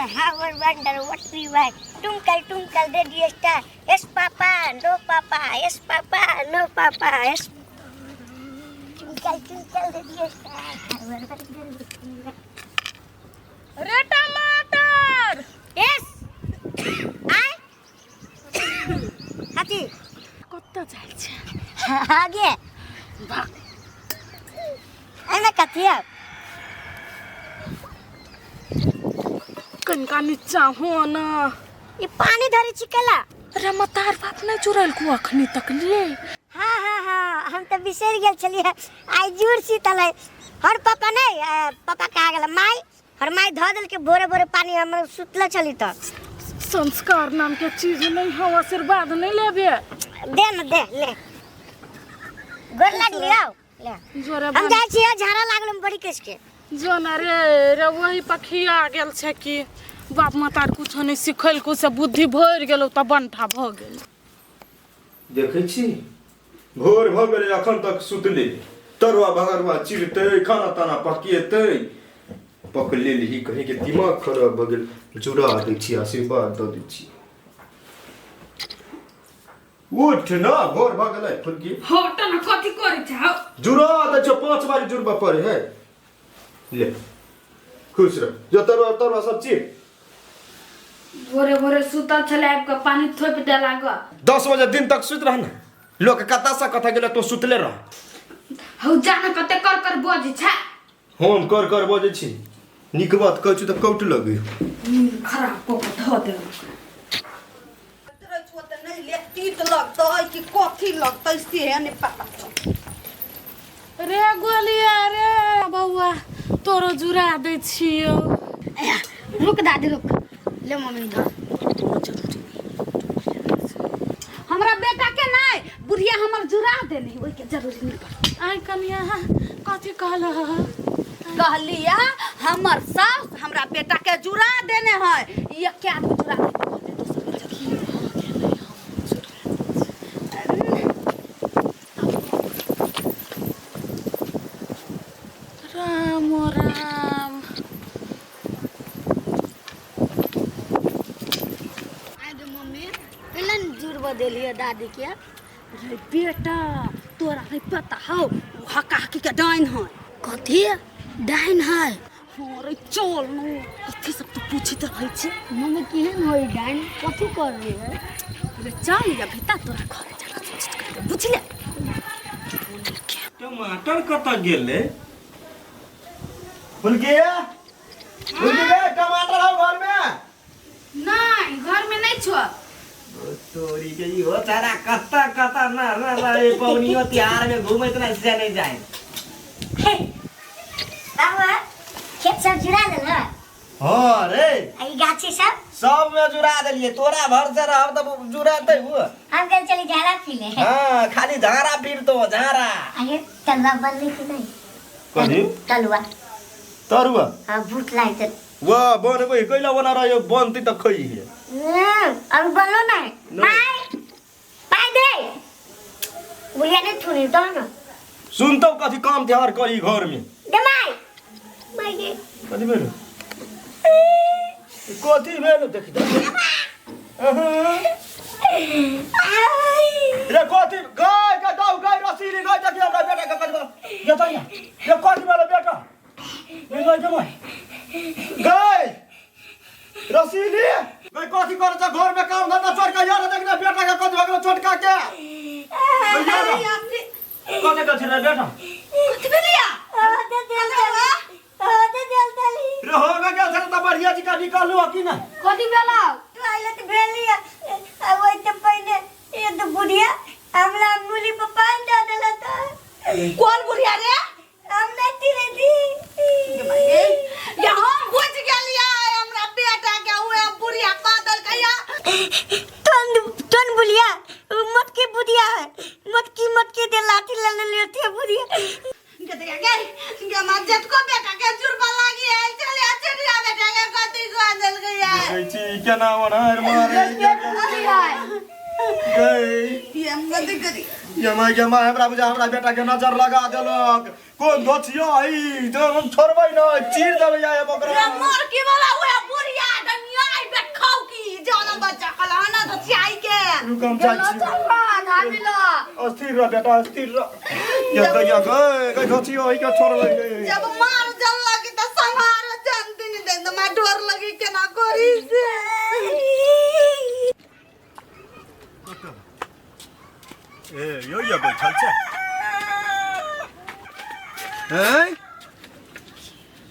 How wonder what we want. Twinkle twinkle radio star. Yes papa, no papa. Yes papa, no papa. Yes. Twinkle twinkle radio star. How wonder what we want. रे टमाटर। Yes. आय। हाथी। कतऽ जाइ छै? आगे। भाग। एना कथी है? कनिका नीचा हो न। ई पानी धरे छी केला? रे मतार बाप नहि जुड़ल को अखनी तक ले। हाँ हाँ हाँ, हम तऽ बिसरि गेल छलियै। आइ जुड़ शीतल है। हर पापा नहीं, पापा कहाँ गेल? माई, हर माई धऽ देलकै भोरे भोरे पानी, हम सुतले छली तऽ। संस्कार नाम के चीज नहीं हो, आशीर्वाद नहीं लेबे। दे न दे, ले। गोर लागली आओ। ले। जोरे। हम जाइ छी, झाड़ा लागल हम बड़ी केस के। जो ना रे रे वही पखिया गेल छै कि बाप माता कुछो नहीं सिखलको से बुद्धि भरि गेलो तऽ बंठा भऽ गेल। देखै छी, भोर भऽ गेलै, अखन तक सुतले। तरुआ भगरुआ चिरतै, खाना ताना पकिएतै। पकलेलही कहीं के दिमाग खराब भऽ गेल। जुड़ा दै छी, आशीर्वाद दऽ दै छी। उठ न, भोर भऽ गेलै। फुलकी। हट न, कथी करै छै? जुड़ा दै छौ, 5 बारी जुड़बऽ पड़े है। ले, खुश रह। जो तरुआ तरुआ सब चिर। भोरे भोरे सुतल छलै, आबि कऽ पानि थोपि देला ग। 10 बजे दिन तक सुति रह ने, लोक कतऽ से कतऽ गेलै, तो सुतले रह। हौ जान, कते कर कर बजै छै। हम कर कर बजै छी? नीक बात कहै छी तऽ कौट लगै। नींद खराब कऽ कऽ धऽ देलक। रहै छौ तऽ नहि ले, तीत लगतै कि कथी लगतै से नहि पता छौ। रे गोलिया, रे बौआ, तोरो जुड़ा दै छियौ। रुक दादी, रुक। ले मम्मी, धर। हमरा बेटा के नहि, बुढ़िया हमर जुड़ा देने, ओहिके जरूरी नहि पड़त। आइ कनिया, कथी कहलह? कहलिया, हमर सास हमरा बेटा के जुड़ा देने है। ई एके आदमी जुड़ा देने कहते, दोसर के जरूरी नहीं। राम राम। आइ गे मम्मी, कैला ने जुड़ब देलियै दादी के? रे बेटा, तोरा नहीं पता हौ, उ हका हकी के डाइन है। कथी डाइन है? हाँ रे, चल न, कथी सब तू पूछित रहै छै। मम्मी, केहन होइ डाइन? कथी कर रही है? रे चल अभी तक तोरा घरे जाके सब चीज कर दे, बुझले? टमाटर कतऽ गेलै? फुलकी, फुलकी गे, टमाटर हौ घरमे? नहीं, घर में नहीं छो। तोरी के इहो चारा कत्ता कत्ता ना ना ना, ए पवनियो तिहार में घूमैत ना से नहीं जाए। बाबा, खेत सब जुड़ा लेल? हाँ रे। आ ई गाछी सब? सब में जुड़ा देलिए। तोरा भर से रहब तब जुड़ाते हुआ। हम कल चली झाड़ा पीले। हाँ, खाली झाड़ा पीर तो झाड़ा। आये, तलवा बनले कि नहीं? कथी? तलुआ। तरुआ? हाँ, भूख लागल। वाह, बनबै कैला बना रहा? बनतै तऽ खइहे। अभी बनलो नहीं। नहीं। पाई पाई दे, बुढ़िया नहीं थुनी तो ना। सुनतौ, कथी काम तिहार करी घर में? दे माई, माई गे। कथी भेल? कथी भेल? देखी रे, कथी गाय के दाऊ गाय रसीली गाय, देखी हमरा बेटा के कथी भेल। ये तो ये कथी भेल बेटा? ये गाय के माय गाय रसीली गाय, कथी करै छ घर में काम धंधा छोड़ के? यार देख ना, बेटा के कथी भऽ गेल छोटका के। कथी कथी रे बेटा? कथी भेलिया? दे दे दे दे दे। रे हो गेल छै तऽ बढ़िया जी का निकालू की ना? कथी भेलौ? तू आइले तऽ भेली। आ ओहि तऽ पहिने ये तो बुढ़िया हमरा मूली पर पान दऽ देला तऽ। कौन बुढ़िया रे? हम नहीं तिरे दी। या हम बुझ गेलियै, हमरा बेटा के उहे बुढ़िया कह देलकै। टन टन बुलिया, मटकी बुढ़िया है, मटकी मटकी दे लाठी ले ले लेती है बुढ़िया। गे गे गे मा, जेतको बेटा के जुड़बा लागी आयल चले आ, चलिया बेटा के कथी कह देलकै? देखै छी केना ओन्हार मारे गई। ये हम कथी करी? ये माय गे माय, हमरा बुझा हमरा बेटा के नजर लगा देलक। कोन दोछियो ई तो हम छोड़बै न, चीर देबै आय ओकरा। रे मोर की वाला उहे बुढ़िया डंडा। बच्चा कला ना धचियाई के रुक हम जाइ छी। आधा मिलो। अस्थिर रह बेटा, अस्थिर रह। ये दैया गए गए धचियो ई के छोड़ गए। जब मार जल लगी त संहार जन दिन दे त मैं डर लगी केना करी से। ए यो यो बैठल छै। हैं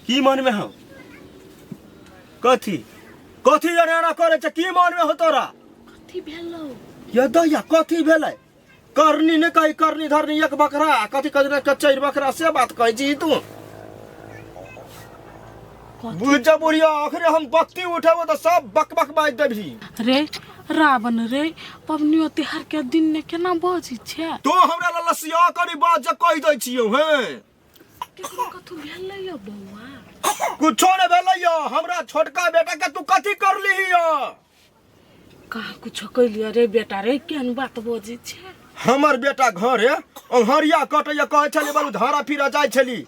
की मन में हो? कथी कथी एना करे छै? की मन में हो तोरा? कथी भेलौ? ये दैया कथी भेलै? करनी ने कही करनी धरनी एक बकरा कथी कथी के चारि बकरा से बात कहै छी तू? बुझ जा बुढ़िया, आखिर हम बत्ती उठेबो तऽ सब बक बक बाजि देबही। रे रावण रे, पबनियो तिहार के दिन ने केना बजै छै? तू हमरा लग लसिया करी बात जे कहि दै छियौ। हैं केकरो कथू भेलै यौ बौआ? कुछो नहि भेलै यौ। हमरा छोटका बेटा के तू कथी करलिही यौ? कहाँ कुछो कैलियै रे बेटा रे, केहन बात बजै छै? हमर बेटा घरे अंहरिया कटैया कहै छली बालू धारा फिरा जाइ छली।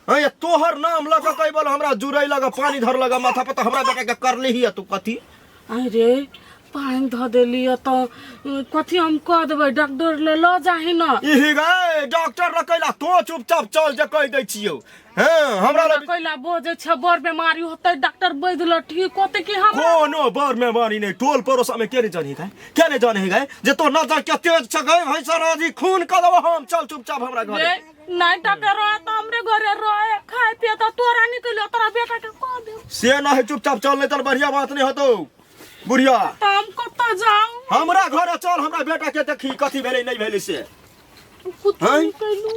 हैं तोहर नाम लऽ कऽ कहै बोल हमरा जुड़ै लग पानी धर लग माथा पर, तऽ हमरा बेटा के करलिही तू कथी? अरे पानि धऽ देलियै तऽ कथी हम कऽ देबै? डॉक्टर ले लऽ जाही न। इही गए डॉक्टर रखैला तो चुपचाप चल जे कहि दै छियौ। हैं हमरा लग कैला बजै छै? बड़ बीमारी होतै, डॉक्टर वैद्य लऽ ठीक होतै कि हम? कोनो बर बीमारी नहीं। टोल पड़ोस में के नहीं जानी गाय, के नहीं जानी गाय जे तो नजर के तेज छ गए भाई सराजी खून कर देबो हम। चल चुपचाप हमरा घरे। रे नहीं डॉक्टर रहे तो हमरे घरे रहे, खाए पिए तो तोरा नहीं कैलो, तोरा बेटा के कह दे से ना है। चुपचाप चल नहीं तो बढ़िया बात नहीं होतो बुढ़िया। तो हम कतऽ जाऊ? हमरा घरे चल, हमरा बेटा के देखी कथी भेलै नहीं भेलै से। कुछ हैं? नहीं कैलू।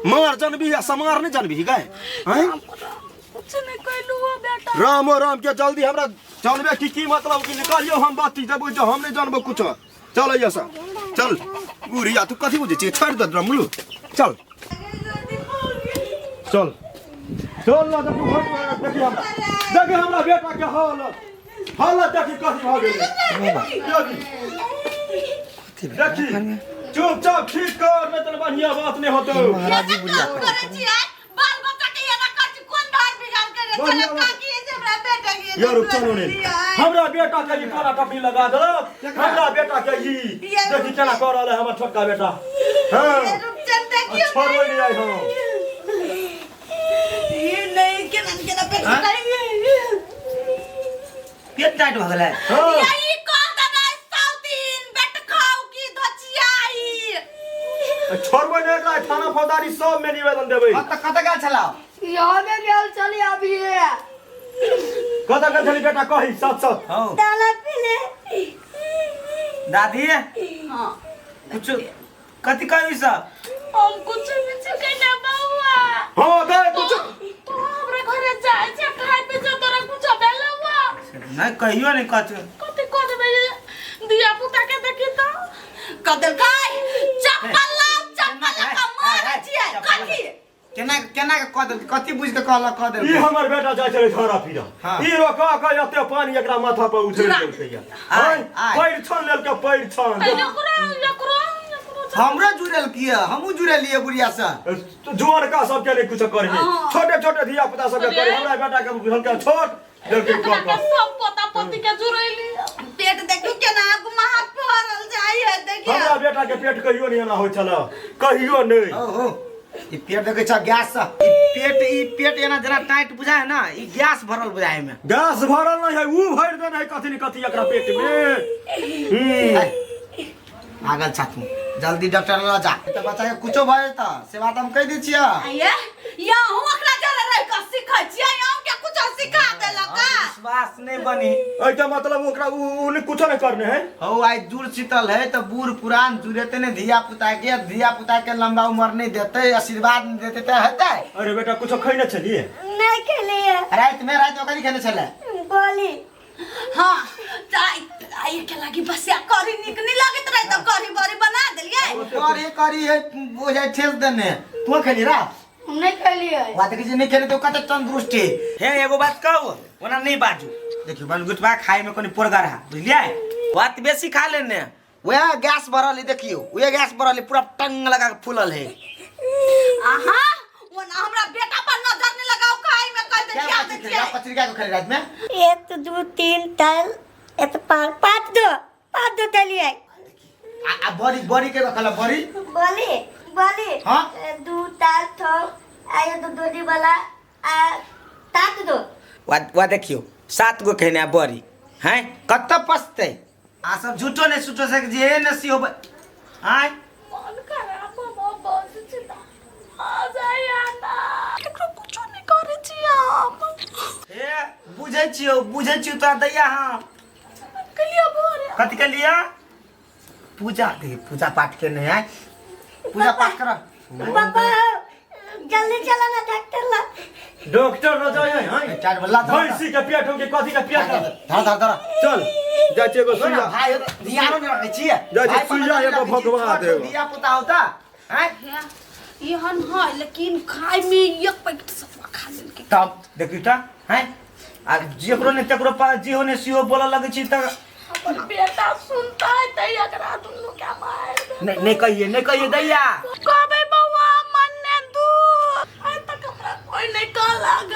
मार जनबी या समार नहीं जनबी गाय? हैं कुछ नहीं कैलू हो बेटा। रामो राम के जल्दी हमरा जानबे की की मतलब की निकालियो हम बाती जब जो हम नहीं जानबो कुछ। चल अइया सा चल बुढ़िया तू कथी बुझै छी? छोड़ दे रमलू, चल चल चल ना तू घर पर देखी हमरा, देखी हमरा बेटा के हालत, हालत देखी कथी भऽ गेलै। देखी चुपचाप ठीक कर नहीं तो बढ़िया बात नहीं होतो। महाराज जी बुढ़िया काम करै छी आइ बाल बच्चा के एना करै छी, कोन धार बिगाड़ के रे बढ़िया चला बात। काकी जे हमरा बेटा के यार चलो ने हमरा बेटा के ई काला टोपी लगा देलक। हमरा बेटा के ई देखी केना कर रहल है हमर छोटका बेटा। हां रूपचंद देखियो छोड़बै नहीं आई हम। ये नहीं केना केना पेट टाइट पेट टाइट भऽ गेलै। हां या ई कह देना साउतीन बेट खाओ की धचियाई। छोड़बै नहीं एकरा, थाना फौजदारी सब में निवेदन देबै। कतऽ कतऽ गेल छलौ? यहाँ में गेल छली अभी। कतऽ गेल छली बेटा कही सच सच। हौ ताला पीले। दादी हां कुछ कथी कही सब? हम कुछ नहीं कैले बौआ। हां गए कुछ तू हमरा घरे जाइ छै खाय पी छै, तोरा कुछ भेलौ? नहीं कहियो नहीं कथी। कथी कह देबै धिया पुता के? देखी तो कदल खाय चप्पल लाओ, चप्पल लगा मारै छियै कथी? केना केना के कह देल? कथी बुझ के कहलक कह देल? ई हमर बेटा जाइ छलै धारा फिरा। हाँ। ई रोका के एते पानी एकरा माथा पर उछलि देलकै। आय, आय। पैर छन लेलकै, पैर छन। एकरो एकरो एकरो हमरो जुड़ल किया? हमहूँ जुड़लियै बुढ़िया से। जुआनका सबके नहीं कुछ करही, छोटे छोटे धिया पुता सबके करे। हमरा बेटा के बुझलकै छोट देलकै एकरा कह के कह। सब पोता पोती के जुड़ैली। पेट देखियो केना गुमाहट फरल जाइ है देखियो। हमरा बेटा के पेट कहियो नहीं एना होइ छल, कहियो नहीं। हो हो ई पेट देखै छ गैस से ई पेट, ई पेट एना जेना टाइट बुझाय है ना, ई गैस भरल बुझाय में। गैस भरल नहीं है, ऊ भरि देने है कथी न कथी एकरा पेट में। पागल छा तू, जल्दी डॉक्टर लग जा। तऽ बच्चा के कुछो भऽ जेतऽ से बात हम कहि दै छियै। ये यहूँ ओकरा जरे रह के सिखै छियै, अहूँ के कुछो सिखा देलक का? विश्वास नहीं बनी। एहिके मतलब ओकरा ऊ ऊ कुछो नहीं करने है। हौ आइ जुड़ शीतल है तऽ बूढ़ पुरान जुड़ेते ने धिया पुता के, धिया पुता के लंबा उम्र नहीं देते, आशीर्वाद नहीं देते तऽ हेतै? अरे बेटा कुछो खैने छलियै? नहीं खेलिए। राति में, राति में कथी खेने छलै? गोली। हाँ आई आई के लागी बसिया करी निक नहीं लगैत रहे तऽ करी बरी बना देलियै। करी करी है बुझाइ ठेस देने। तू खेली रा? हम नहीं खेलिए। बात देखै छी नहीं खेले तो कते तंदुरुस्त है। हे एगो बात कहू, ओना नहीं बाजू। देखियो बनगुटबा खाए में कनी पोरगर है, बुझलियै? बात बेसी खा लेने वएह गैस भरल है, देखियो वएह गैस भरल है, पूरा टंग लगा के फूलल है। अहाँ ओना हमरा बेटा पर नजर नहीं लगाओ, खाई में कह दे क्या खिया कथी दे खेली? छियै। कचरी क्या खेली रात में? 1 2 3 4 एत पाँच पाँच दो पाँच दो देलियै। आ आ बड़ी बड़ी के रखल बड़ी। बोली बोली। हाँ? दू ताल थो आयो दो दोली वाला आ तात दो। वा वा देखियो 7 गो कहने आ बड़ी हैं कत पसतै आ सब झूठो ने सुठो से जे ने सी होबै आय मन खराब हो बहुत चिंता आ जाइए ना केकरो कुछो नहीं करे छी हम। हे बुझै छियो बुझै छियो तोरा दैया। हां कलिया भोरे कथि के लिया पूजा दे पूजा पाठ के नहीं आय पूजा पाठ कर। पापा जल्दी चला ना डॉक्टर ला। डॉक्टर न जाए हैं चार बल्ला भैंसी के पेट हो के कथी के पेट हो? धर धर धर चल जाइ छियै एगो सुइया भाई ध्यानो नहीं रखै छियै। जाइ छी सुइया एगो भगवा देब। धिया पुता होता हैं एहन है लेकिन खाय में एक पैकेट सतुआ खा लेलकै। तब देखी त हैं आ जेकरो ने तेकरो पास जे हो ने सिहो बोलऽ लगै छी त हमर बेटा सुनता है त एकरा दुनू के मार दे। नहीं नहीं कहिए नहीं कहिए दैया। कहबै बौआ मन्ने दू आइ तक हमरा कोई नहीं कहलक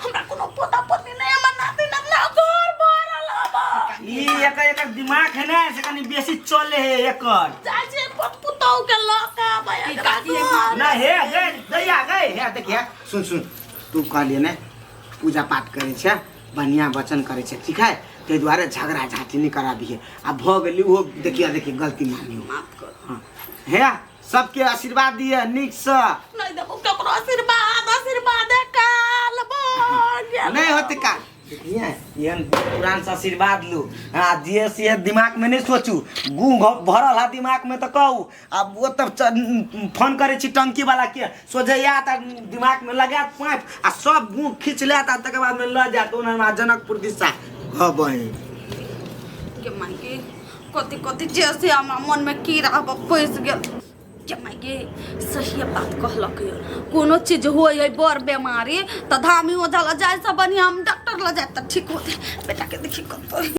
हमरा कोनो पोता पोती नहीं हमर नाती नातना घर भरल हबा। ई एकर एकर दिमाग है ना से कनी बेसी चले है एकर। जाइ छियै पोत पुतहु के लऽ के आबै एकरा घर। ना हे गे दैया गे हे देखिए सुन सुन तू कहलिए ने पूजा पाठ करे छे बढ़िया वचन करे छे ठीक है ताहि दुआरे झगड़ा झाँटी नहीं कराबिहे आ भऽ गेली ओहो देखिए देखिए गलती मानियो माफ कर। हाँ हे सबके आशीर्वाद दिए नीक से। नहीं देबो ककरो आशीर्वाद आशीर्वाद काल भऽ गेल। नहीं होते का देखिए एहन पुरान से आशीर्वाद लू। हाँ जे से दिमाग में नहीं सोचू गू भरल है दिमाग में तो कहू अब वो तब फोन करे छी टंकी वाला के सोझे आयत आ दिमाग में लगायत पाइप आ सब गू खींच लेत आ तकर बाद में ल जायत ओना जनकपुर दिशा। हाँ बहिन के माय कथी कथी जैसे हमरा मन में कीड़ा पैस गेल। के माय गे सही बात कहलक कोनो चीज होय है बड़ बीमारी त धामी ओझा ल जाय से बढ़िया हम डॉक्टर ल जाय त ठीक होते। बेटा के देखी कत